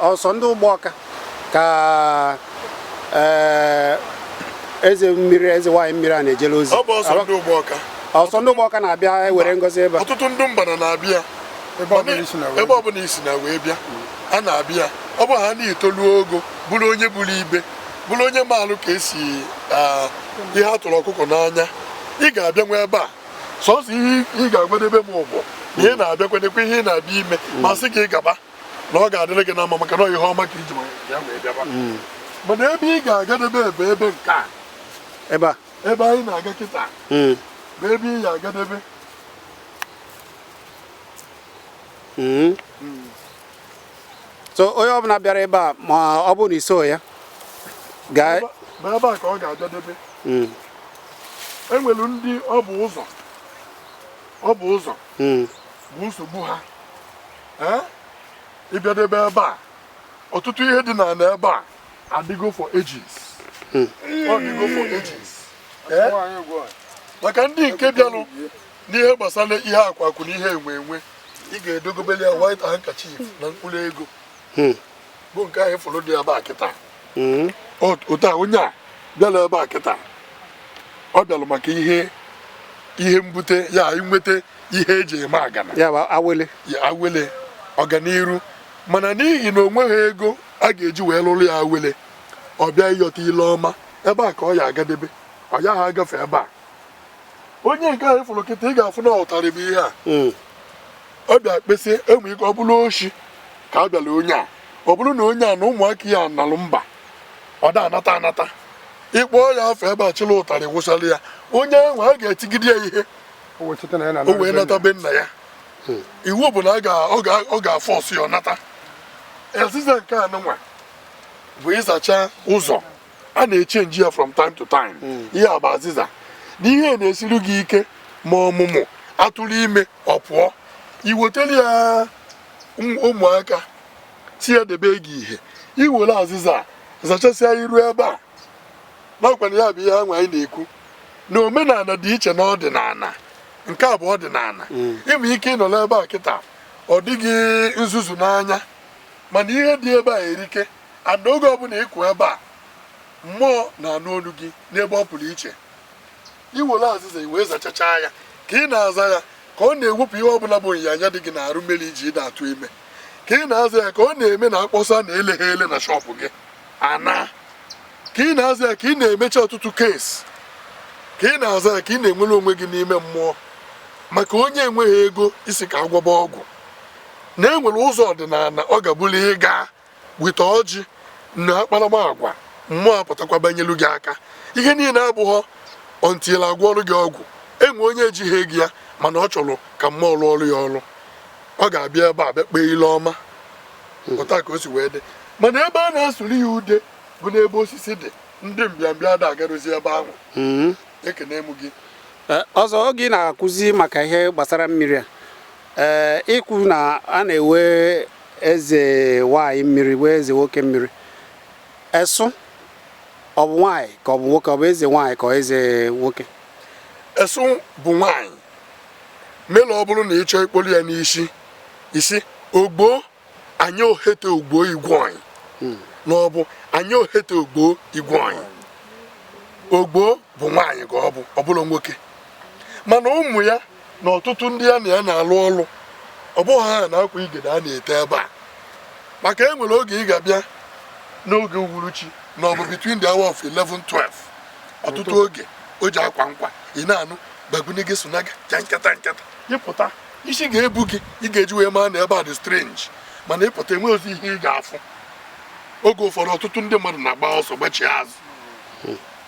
Ọ sọ ndị Ugbawka ka eze mmiri, eze nwaanyị mmiri a na-ejere ozi? Ọ bụ ọsọ ndị Ugbawka. Ọ sọ ndị Ugbawka na-abịa ewere ngozi ebe a? Ọtụtụ ndị Mbana na-abịa. Ebe ọbụla isi na wee Ebe ọbụla isi na wee bịa, a na-abịa. Ọ bụ ha na-etolu ogo, bụrụ onye buru ibe, bụrụ onye maalụ ka esi ihe a tụrụ ọkụkọ n'anya, ị ga-abịa nwa ebe a. Sọsọ ihe ị ga-agwadebe m bụ na ị na-abịakwadekwa ihe ị na-abịa ime, ma sị ka ị gaba na ọ ga-adịrị gị na mma, maka na ọ ihe ọma ka iji ya wee bịaba. Mana ebe ị ga-agadebe bụ ebe nke a. Ebe a? Ebe anyị na-aga kịta bụ ebe ị ga-agadebe. So onye ọbụla bịara ebe a, ma ọ bụrụ na iso ya gaa Ma ebe a ka ọ ga-agadebe. Enwere ndị ọ bụ ụzọ, ọ bụ ụzọ bụ nsogbu ha. Ee, ịbịadebe ebe a, ọtụtụ ihe dị n'ala ebe a adịgo for ages. Ọ dịgo for ages. Ee, maka ndị nke bịanụ n'ihe gbasara ihe akwa akụ na ihe enwe enwe, ị ga-edogobeli ya white handkerchief na mkpụrụ ego, bụ nke ahụ fụrụ dị ebe a kịta. Otu a onye a bịara ebe a kịta, ọ bịara maka ihe mbute ya, inweta ihe eji eme agana. Ya bụ awele. Ya awele ọganiru. Mana n'ihi na o nweghị ego a ga-eji wee lụrụ ya awele, ọ bịa ịyọta ile ọma ebe a ka ọ ya agadebe. Ọ ya ha agafe ebe a. Onye nke ahụ fụrụ kịta, ị ga-afụ na ọ ụtarị bụ ihe a. Ọ bịa kpesị, enwe ike ọ bụrụ oshi ka a bịara onye a, ọ bụrụ na onye a na ụmụaka ya nalụ mba, ọ da anata anata. Ịkpọọ ya afọ ebe a, chịrị ụtarị wụsara ya onye ahụ, a ga-etigide ya ihe. O wee cheta na ya na O wee nata be nna ya. Iwu bụ na ọ ga-afọ ọsọ ya ọ nata. Azịza nke a nụnwa bụ ịzacha ụzọ a na-echange ya from time to time. Ihe a bụ azịza na ihe na-esiri gị ike, ma ọmụmụ atụrụ ime, ọ pụọ, iwetara ya ụmụaka si ya debe gị ihe. Iwere azịza a zachasịa iru ebe a, nakwana ya bụ ihe ahụ anyị na-ekwu na omenala dị iche na ọdịnala. Nke a bụ ọdịnala. Ịnwe ike ịnọ n'ebe a kịta, ọ dịghị nzuzu n'anya, mana ihe dị ebe a erike. And oge ọbụla ịkụ ebe a, mmụọ na-anụ olu gị n'ebe ọ pụrụ iche. Iwere azịza i wee zachachaa ya, ka ị na-aza ya ka ọ na-ewepụ ihe ọbụla bụ nyanya dị gị na-arụ mmiri iji na-atụ ime. Ka ị na-aza ya ka ọ na-eme na akpọsa na ele ha ele na shop gị ana. Ka ị na-aza ya ka ị na-emechi ọtụtụ case. Ka ị na-aza ya ka ị na-enwere onwe gị n'ime mmụọ. Maka onye enweghị ego isi ka agwọba ọgwụ, na enwere ụzọ ọdịnala ọ ga-abụrụ ịga weta ọjị na akparamagwa, mmụọ apụtakwa banyelu gị aka. Ihe niile abụghọ ọntịla agwọ ọrụ gị ọgwụ. Enwe onye ejighị ego ya, mana ọ chọrọ ka mmụọ rụọ ọrụ ya ọrụ, ọ ga-abịa ebe a bịa kpee ile ọma. Pụta ka o si wee dị. Mana ebe a na-asụrụ ya ude bụ n'ebe osisi dị. Ndị mbịambịa ada agarozi ebe ahụ. Ekene m gị. Ọzọ, oge ị na-akụzi maka ihe gbasara mmiri a, ee, ikwu na a na-ewe eze nwaanyị mmiri, wee eze nwoke mmiri, esu ọ bụ nwaanyị ka ọ bụ nwoke? Ọ bụ eze nwaanyị ka ọ eze nwoke? Esu bụ nwaanyị mela. Ọ bụrụ na ị chọọ ikpolu ya n'isi isi ogbo anyị ohete ogbo igwe ọnyị, na ọ bụ anyị ohete ogbo igwe ọnyị. Ogbo bụ nwaanyị ka ọ bụ, ọ bụrụ nwoke. Mana ụmụ ya na ọtụtụ ndị ya na ya na-alụ ọlụ, ọ bụghị ha na-akwa igede a na-ete ebe a. Maka e nwere oge ị ga-abịa n'oge uhuruchi, na ọ bụ between the hour of 11 12, ọtụtụ oge o ji akwa nkwa, ị na-anụ gbagunige sonaga ja nkata nkata. Ịpụta, isi ga-ebu gị, ị ga-eji wee maa na ebe a dị strange. Mana ịpụta, enweghị ozi ihe ị ga-afụ. Oge ụfọdụ, ọtụtụ ndị mmadụ na-agba ọsọ gbachie azụ.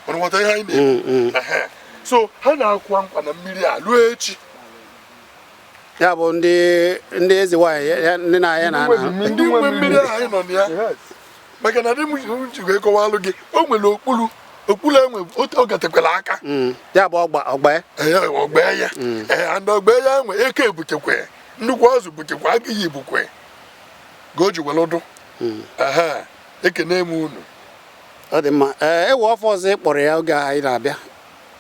Mana nghọta ihe anyị na-ekwu. Ehe. So ha na-akwa nkwa na mmiri a ruo echi. Ya bụ ndị eze nwaanyị ndị na-anya na ndị nwe mmiri ahụ anyị nọ na ya. Maka na di m ji wee kọwalụ gị, o nwere okpuru okpuru enwe ọ gatekwara aka. Ya bụ ọgba ọgba ya. Ee, ọgba ya. Ee, and ọgba ya enwe eke butekwe, nnukwu azụ butekwe, agịghị bukwe ka o ji were dụ. Ehe, ekene m unu. Ọ dị mma. Ee, ewe ọfọ ọzọ ị kpọrọ ya oge anyị na-abịa,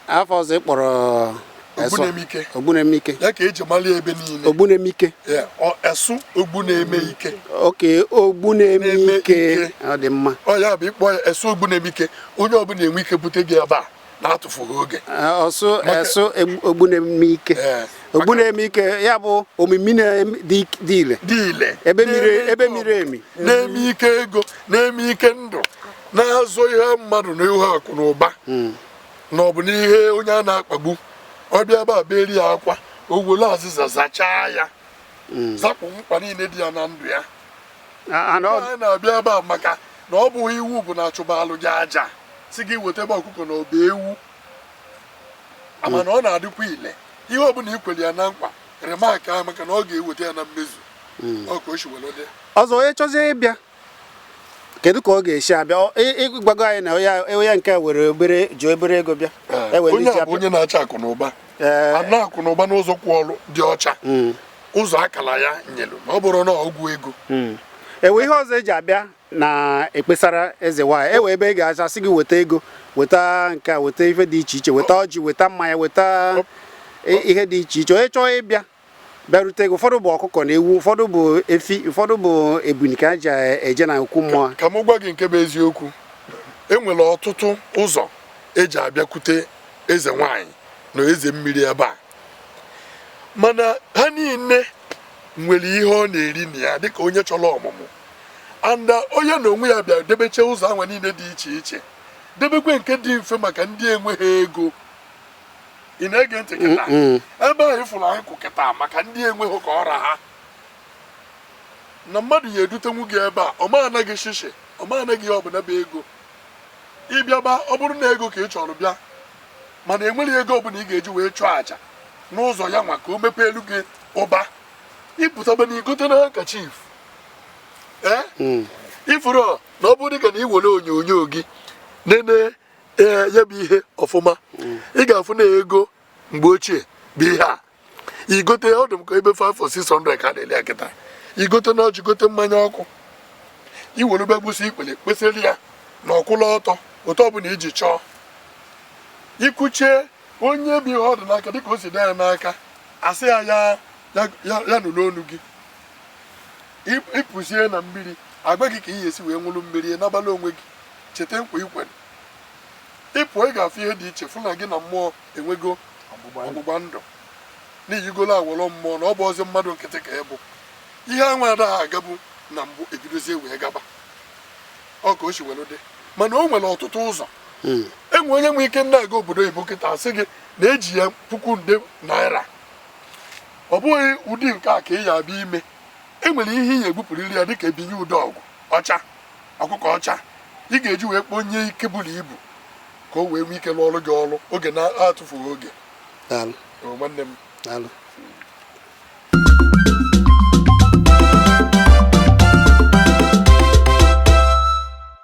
afọ ọzọ ị kpọrọ? Ogbunemieke. Ogbunemieke. Ya ka eji mara ya ebe niile. Ogbunemieke. Yeah, Esu Ogbu na-eme ike. Oke, ogbu na-eme Na-eme ike. ike. Ọ dị mma. Ọ ya bụ ịkpọ ya Esu Ogbu na-eme ike, onye ọbụla enwe ike bute gị ebe a na-atụfughị oge. Ọsụ Esu Ogbu na-eme ike. Ee. Ogbu na-eme ike, ya bụ omimi dị ile. Dị ile. Ebe miri Na-eme ebe ike. miri emi. Na-eme ike ego, na-eme ike ndụ, na-azụ ihe mmadụ na ihe akụ na ụba, na ọ bụ n'ihe onye a na-akpagbu, ọ bịa ebe a beri ya akwa, o were azịza zachaa ya, zapụ mkpa niile dị ya na ndụ ya. A na-abịa ebe a maka na ọ bụghị iwu bụ na achụbalụ gị aja si gị weta ebe ọkụkọ na ọba ewu, ama na ọ na-adịkwa ile ihe ọbụla i kwere ya na nkwa remak ahụ, maka na ọ ga-eweta ya na mmezu. Ọ ka o si were dị. Ọzọ, onye chọzie ịbịa, kedu ka ọ ga-esi abịa? Ịgwago anyị na onye nke a were obere ji obere ego bịa. Ewe ndị Onye ji a bụ abịa. onye na-achọ akụ na ụba, ana akụ na ụba n'ụzọ kwụ ọrụ dị ọcha, ụzọ akala ya nyelu ma ọ bụrụ na ọgwụ ego. Ewe ihe ọzọ eji abịa na ekpesara eze nwaanyị, ewe ebe ị ga-acha sị gị weta ego, weta nke a, weta ife dị iche iche, weta ọjị, weta mmanya, weta ihe dị iche iche. Onye chọọ ịbịa bịarute ego, ụfọdụ bụ ọkụkọ na ewu, ụfọdụ bụ efi, ụfọdụ bụ ebuni ka a ji eje na okwu mmụọ. Ka m gwa gị nke bụ eziokwu, e nwere ọtụtụ ụzọ eji abịakwute eze nwanyị na eze mmiri ebe a, mana ha niile nwere ihe ọ na-eri na ya, dịka onye chọrọ ọmụmụ and onye na onwe ya bịa debeche ụzọ anwa niile dị iche iche, debekwe nke dị mfe maka ndị enweghị ego. Ị na-ege ntị kịta? Ebe ahụ ịfụrụ anyị kwụ kịta maka ndị enweghị ka ọra ha na mmadụ ya edutenwu gị ebe a, ọ ma anaghị shishi, ọ ma anaghị ihe ọbụla bụ ego. Ịbịaba, ọ bụrụ na ego ka ị chọrọ bịa, mana enwere ego ọbụla ị ga-eji wee chụọ àjà n'ụzọ ya nwa ka o mepee elu gị ụba, ịpụtaba na igote na handkerchief, ee, ifuru na ọ bụrụ dịka na ị were onyonyo gị nene, ee, ya bụ ihe ọfụma, ị ga-afụ na ego mgbe ochie bụ ihe a igote. Ọ dị m ka ebe 5 or 600 ka a na-ele ya kịta. Igote na ọjị, gote mmanya ọkụ, iwere gbegbusi ikpere kwesịrị ya na ọkwụla ọtọ otu ọbụla iji chọọ ikwuchie onye bụ ihe ọ dị n'aka, dịka o si dị ya n'aka, asị ya ya ya ya nụrụ olu gị. Ịpụzie na mmiri, agwa gị ka ị ga-esi wee ṅụrụ mmiri n'abalị onwe gị, cheta nkwa ikwere. Ịpụọ, ị ga-afụ ihe dị iche, fụ na gị na mmụọ enwego ọgbụgba ndụ, n'iyigolo awọrọ mmụọ na ọ bụ ọzọ mmadụ nkịtị ka ị bụ. Ihe anwa adaghị agabu na mbụ ebidozie wee gaba. Ọ ka o si were dị, mana o nwere ọtụtụ ụzọ. Enwe onye nwe ike na-aga obodo oyibo kịta, asị gị na eji ya puku nde naira. Ọ bụghị ụdị nke a ka ị ya abịa ime. E nwere ihe ị ga-egbupụrịrị ya, dịka ebinye ụdọ ọgwụ ọcha, ọkụkọ ọcha, ị ga-eji wee kponye ike buru ibu ka o wee nwee ike lụọrụ gị ọrụ oge na-atụfughị oge. Daalụ. O, nwanne m. Daalụ.